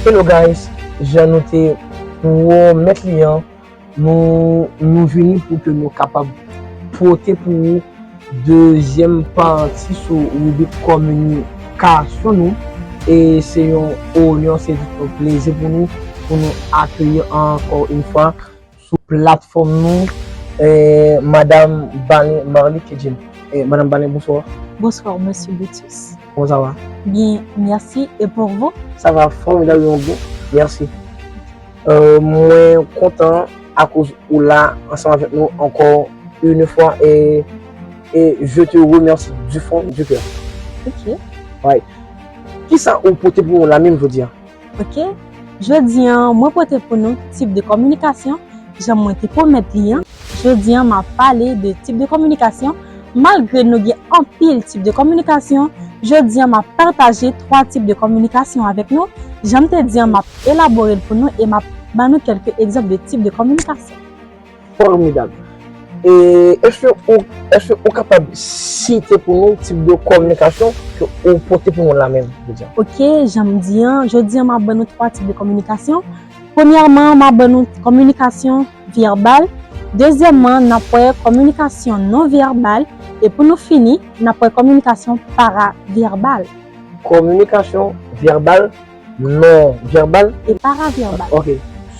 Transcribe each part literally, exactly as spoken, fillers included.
Hello guys, jan nou te pwomèt li an, nou, nou vini pou ke nou kapab pote pou ou dezyèm pati sou ribrik kominikasyon nou. E se yon onè, se yon plezi pou nou, pou nou akeyi ankò yon fwa sou platfòm nou, eh, Madam Balen Marly Kedjin. Eh, Madam Balen, bonsoir. Bonsoir, Monsieur Brutus. Comment ça va? Bien, merci. Et pour vous? Ça va formidablement bien. Merci. Euh, mwen kontan akoz ou la ansanm avèk nou ankò une fois et, et je te remercie du fond du cœur. Ok. Ouais. Kisa ou pote pou nou la menm jodi a? Ok. Jodi an, mwen pote pou nou tip de kominikasyon, jan mwen te pwomèt li an. Jodi an, m ap pale de tip de kominikasyon. Malgre nou gen anpil tip de kominikasyon, jodi an, m ap pataje twa tip de kominikasyon avèk nou. Jan m te di an, m ap elabore l pou nou e m ap ba nou kèlke egzanp de tip de kominikasyon. Formidab. E èske ou, èske ou kapab site pou nou tip de kominikasyon ke ou pote pou nou la menm jodi a? Ok, jan m di an, jodi an, m ap ban nou twa tip de kominikasyon. Premyèman, m ap ban nou kominikasyon vèbal. Dezyèmman, n ap wè kominikasyon non vèbal. E pou nou fini, n ap wè kominikasyon paravèbal. Kominikasyon vèbal, non vèbal? E paravèbal. Ok,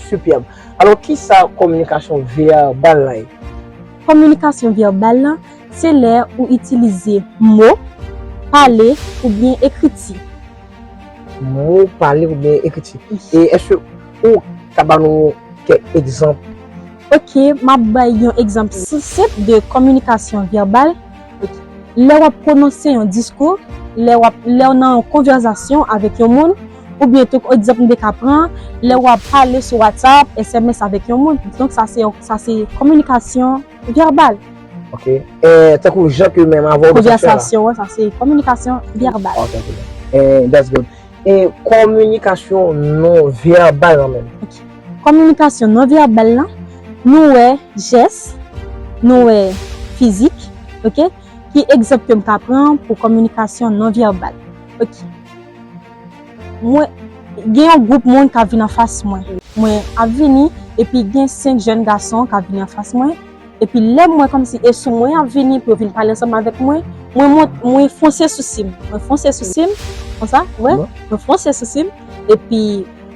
sipèb. Alò, kisa kominikasyon vèbal la ye? Kominikasyon vèbal la, se lè ou itilize mo, pale oubyen ekriti. Mo, pale oubyen ekriti. Wi. E èske ou ka ba nou kèk egzanp? Ok, m ap bay yon egzanp senp de kominikasyon vèbal. Ok. Lè w ap pwononse yon diskou, lè w ap, lè w nan yon konvèsasyon avèk yon moun, oubyen tou, egzanp m te ka pran, lè w ap pale sou WhatsApp, S M S avèk yon moun. Donk, sa se, sa se kominikasyon vèbal. Ok. E, tankou jan ke menm avè w, konvèsasyon an, sa se kominikasyon vèbal. Ok, ok. E, that's good. E kominikasyon non vèbal lan menm? Ok. Kominikasyon non vèbal lan, nou wè jès, nou wè fizik, ok? Ki egzanp ke m ka pran pou kominikasyon non vèbal? Ok. Mwen, gen yon gwoup moun k ap vin anfas mwen. Mwen ap vini, epi gen senk jèn gason k ap vini anfas mwen. Epi lè m wè kòmsi e sou mwen y ap vini pou yo vin pale ansanm avèk mwen, mwen mont, mwen fonse sousi m. Mwen fonse sousi m, konsa, wè, mwen fonse sousi m. Epi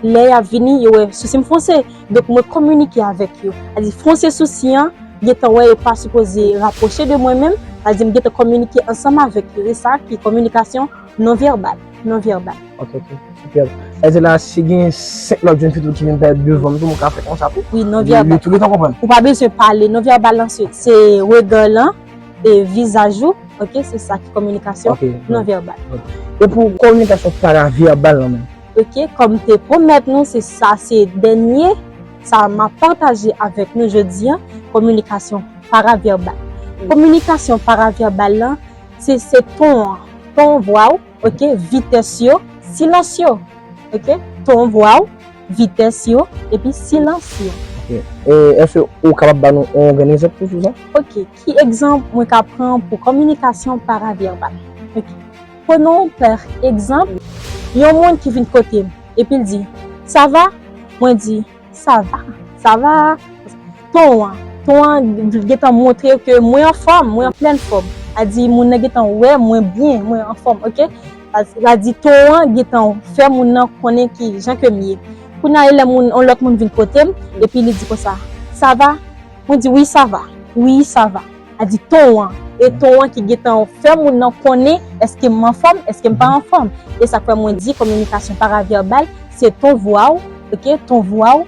lè y ap vini, yo wè sousi m fonse. Donk mwen kominike avèk yo. Sa di fonse sousi an, gentan wè yo pa sipoze rapwoche de mwen menm. Sa di m gentan kominike ansanm avèk yo. E sa ki kominikasyon non vèbal, non vèbal. Ok, ok. Sipèb. Sa vle di la, si gen senk lòt jèn fi tou ki vin pale devan m tou, mwen ka fè konsa tou? Wi, non vèbal. Yo, yo tou gentan konprann. Ou pa bezwen pale, non vèbal lan se, se rega lan e vizaj ou. Ok, se sa ki kominikasyon non vèbal. Ok. E pou kominikasyon paravèbal lan menm? Ok, kòm te pwomèt nou, se sa, se dènye, sa m ap pataje avèk nou jodi an, kominikasyon paravèbal. Wi. Kominikasyon paravèbal lan, se, se ton an, ton vwa w, ok, vitès yo, silans yo, ok, ton vwa w, vitès yo, epi silans yo. Ok. E èske ou kapab ba nou yon grenn egzanp tou sou sa? Ok, ki egzanp mwen ka pran pou kominikasyon paravèbal? Ok. Prenons par egzanp, yon moun ki vin kote m, epi l di, "Ça va?" Mwen di, "Ça va, ça va." Ton an, ton an gentan montre ke mwen anfòm, mwen an plèn fòm. Sa di moun nan gentan wè mwen byen, mwen anfòm, ok? Sa, sa di ton an gentan fè moun nan konnen ki jan ke m ye. Kounye a, lè moun, yon lòt moun vin kote m, epi li di konsa, "Ça va?" Mwen di, "Oui, ça va. Oui, ça va." Sa di ton an. E ton an ki gentan fè moun nan konnen èske m anfòm, èske m pa anfòm. E sa k fè mwen di kominikasyon paravèbal, se ton vwa w, ok, ton vwa w,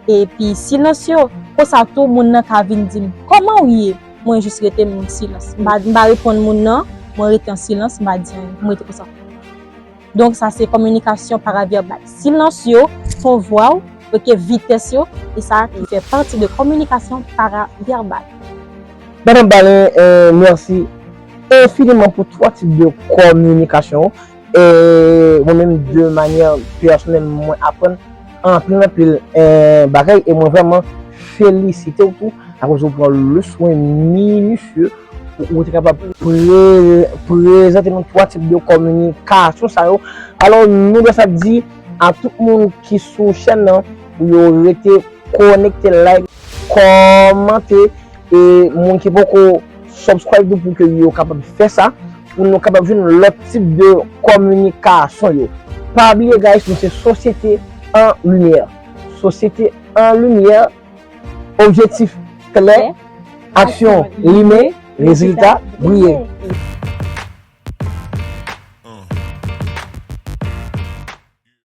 epi silans yo. Konsa tou, moun nan ka vin di m, "Kòman w ye?" Mwen jis rete m silans. M pa, m pa reponn moun nan, mwen rete an silans, m pa di anyen, mwen rete konsa. Donk, sa se kominikasyon paravèbal. Silans yo, ton vwa w, ok, vitès yo, e sa ki fè pati de kominikasyon paravèbal. Madanm Balen, eh, mèsi enfiniman pou twa tip de kominikasyon. E mwen menm, de manyè pèsonèl, mwen aprann anpil, anpil, eh, bagay, e mwen vrèman felisite w tou akoz ou pran le swen minisye pou ou te kapab pre-, prezante nou twa tip de kominikasyon sa yo. Alò, nou dwe sa di, A tout moun ki sou chèn nan, pou yo rete konekte, like, kòmante, e moun ki poko subscribe tou pou ke yo kapab fè sa, pou nou kapab jwenn lòt tip de kominikasyon yo. Pa bliye, guys, nou se Sosyete an Limyè. Sosyete an Limyè, objektif klè, aksyon limen, rezilta briye.